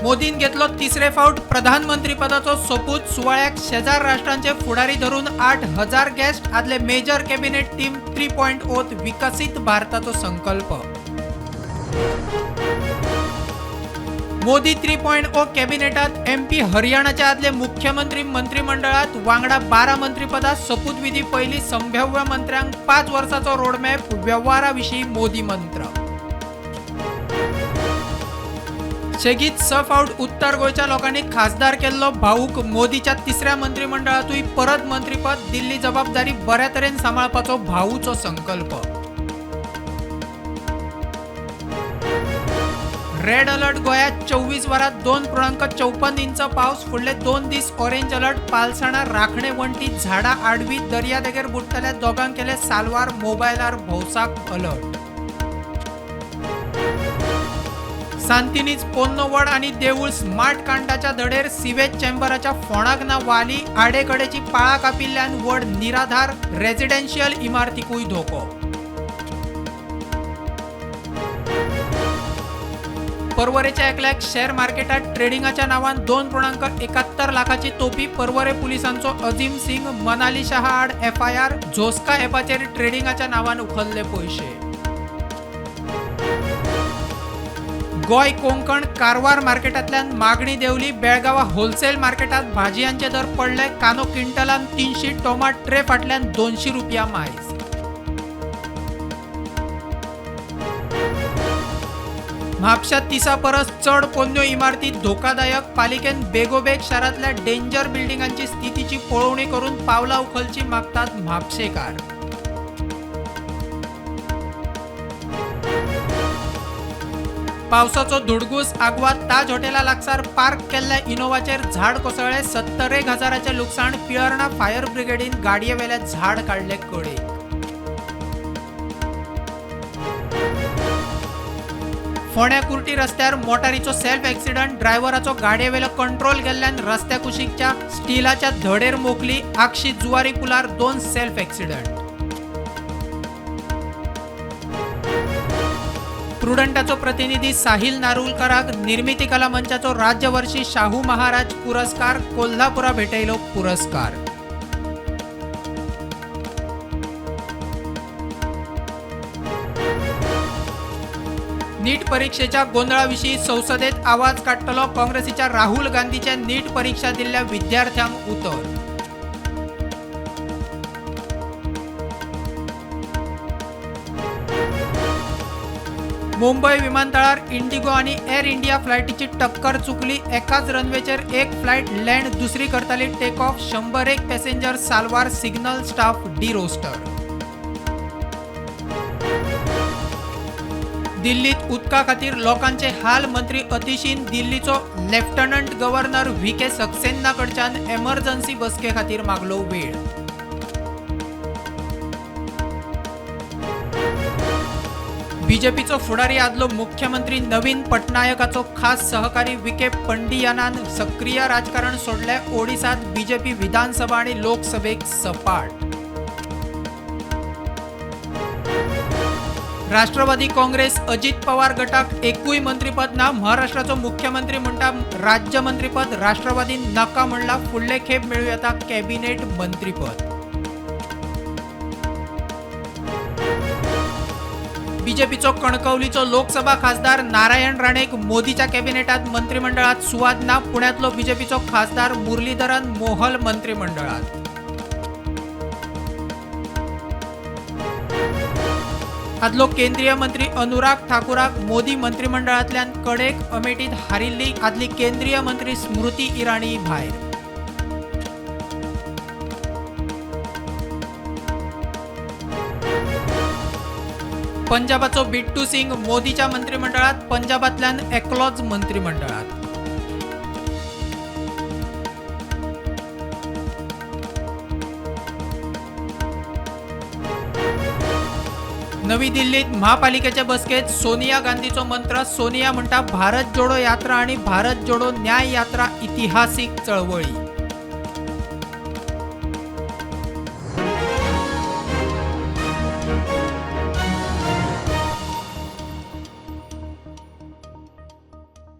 मोदीन घेतलो तिसरे फावट प्रधानमंत्रीपदाचो सोपूत. सुवाळ्याक शेजार राष्ट्रांचे फुडारी धरून 8,000 गेस्ट. आदले मेजर कॅबिनेट टीम 3.0 विकसीत भारताचो संकल्प. मोदी 3.0 कॅबिनेटात एमपी हरियाणाचे आदले मुख्यमंत्री मंत्रिमंडळात, वांगडा 12 मंत्रीपदात. सोपूतविधी पयली संभाव्य मंत्र्यांक 5 वर्साचो रोडमॅप. वेव्हारा विशीं मोदी मंत्र. सेगीत 6 फावट उत्तर गोंयच्या लोकांनी खासदार केल्लो भाऊक मोदीच्या तिसऱ्या मंत्रिमंडळातूय परत मंत्रीपद. दिल्ली जबाबदारी बऱ्या तरेन सांबाळपाचो भाऊचो संकल्प. Red alert. गोंयांत 24 वरांत 2.54 इंच पावस. फुडले 2 दीस ऑरेंज अलर्ट. पालसणां, राखणे वण्टी, झाडां आडवी. दर्यादेगेर बुडटल्या दोगांक केले साल्वार. मोबायलार भौसाक अलर्ट. सांतिनीज पोन्नो वड आनी देवूळ स्मार्ट कांडाच्या धडेर. सिवेज चेंबराच्या फोंडाक ना वाली. आडेकडेची पाळां कापिल्ल्यान वड निराधार. रेजिडेन्शियल इमारतीकूय धोको. पर्वरेच्या एकल्याक शेअर मार्केटात ट्रेडिंगाच्या नावान 2.71 लाखाची तोपी. पर्वरे पुलिसांचो अजीम सिंग, मनाली शहा आड एफआयआर. झोस्का ॲपाचेर ट्रेडिंगाच्या नावान उखल्ले पयशे. गोंय कोंकण कारवार मार्केटांतल्यान मागणी देंवली. बेळगांवां होलसेल मार्केटात भाजयांचे दर पडले. कांदो क्विंटलान 300, टोमाट ट्रे फाटल्यान 200 रुपया मायज. म्हापश्यां 30 परस चड पोन्न्यो इमारती धोकादायक. पालिकेन बेगोबेग शारांतल्या डेंजर बिल्डिंगांची स्थितीची पळोवणी करून पावलां उखलची मागतात म्हापशेकार. पावसाचो धुडगूस. आगवाद ताज हॉटेला लागसार पार्क केल्ल्या इनोवाचेर झाड कोसळ्ळें. 70 हजाराचें लुकसाण. पिळर्णा फायर ब्रिगेडीन गाडयेवेलें झाड काडलें कडेक. फोंड्या कुर्टी रस्त्यार मोटारीचो सेल्फ एक्सिडंट. ड्रायव्हराचो गाडयेवेलो कंट्रोल गेल्ल्यान रस्त्या कुशीकच्या स्टिलाच्या धडेर मोखली. आगशी जुवारी पुलार 2 सेल्फ एक्सिडंट. प्रुडंटाचो प्रतिनिधी साहिल नारुलकराक निर्मिती कला मंचाचो राज्यवर्षी शाहू महाराज पुरस्कार. कोल्हापुरा भेटयलो पुरस्कार. नीट परीक्षेच्या गोंदळाविशीं संसदेत आवाज काडटलो. काँग्रेसीच्या राहुल गांधीचे नीट परीक्षा दिल्ल्या विद्यार्थ्यांक उतर. मुंबय विमानतळार इंडिगो आनी एअर इंडिया फ्लायटीची टक्कर चुकली. एकाच रनवेचेर एक फ्लायट लँड, दुसरी करताली टेक ऑफ. 101 पॅसेंजर साल्वार. Signal staff deroster. दिल्लीत उदका खातीर लोकांचे हाल. मंत्री अतिशीन दिल्लीचो लेफ्टनंट गव्हर्नर व्ही.के. सक्सेना कडच्यान एमर्जन्सी बसके खातीर मागलो वेळ. बीजेपीचो फुडारी आदलो मुख्यमंत्री नवीन पटनायकाचो खास सहकारी विके पंडियानान सक्रीय राजकारण सोडलें. ओडिसात बीजेपी विधानसभा आनी लोकसभेक सपाट. राष्ट्रवादी काँग्रेस अजित पवार गटाक एकूय मंत्रीपद ना. महाराष्ट्राचो मुख्यमंत्री म्हणटा राज्य मंत्रीपद राष्ट्रवादीन नाका म्हणला. फुडले खेप मेळूं येता कॅबिनेट मंत्रीपद. बीजेपीचो कणकवलीचो लोकसभा खासदार नारायण राणेक मोदीच्या कॅबिनेटात मंत्रिमंडळात सुवात ना. पुण्यातलो बीजेपीचो खासदार मुरलीधरन मोहल मंत्रिमंडळात. आदलो केंद्रीय मंत्री अनुराग ठाकूराक मोदी मंत्रिमंडळांतल्यान कडेक. अमेठीत हारिल्ली आदली केंद्रीय मंत्री स्मृती इराणी भायर. पंजाबाचो बिट्टू सिंग मोदीच्या मंत्रिमंडळात. पंजाबांतल्यान एकलोच मंत्रिमंडळात. नवी दिल्लीत महापालिकेचे बसकेत सोनिया गांधीचो मंत्र. सोनिया म्हणटा भारत जोडो यात्रा आणि भारत जोडो न्याय यात्रा इतिहासीक चळवळी.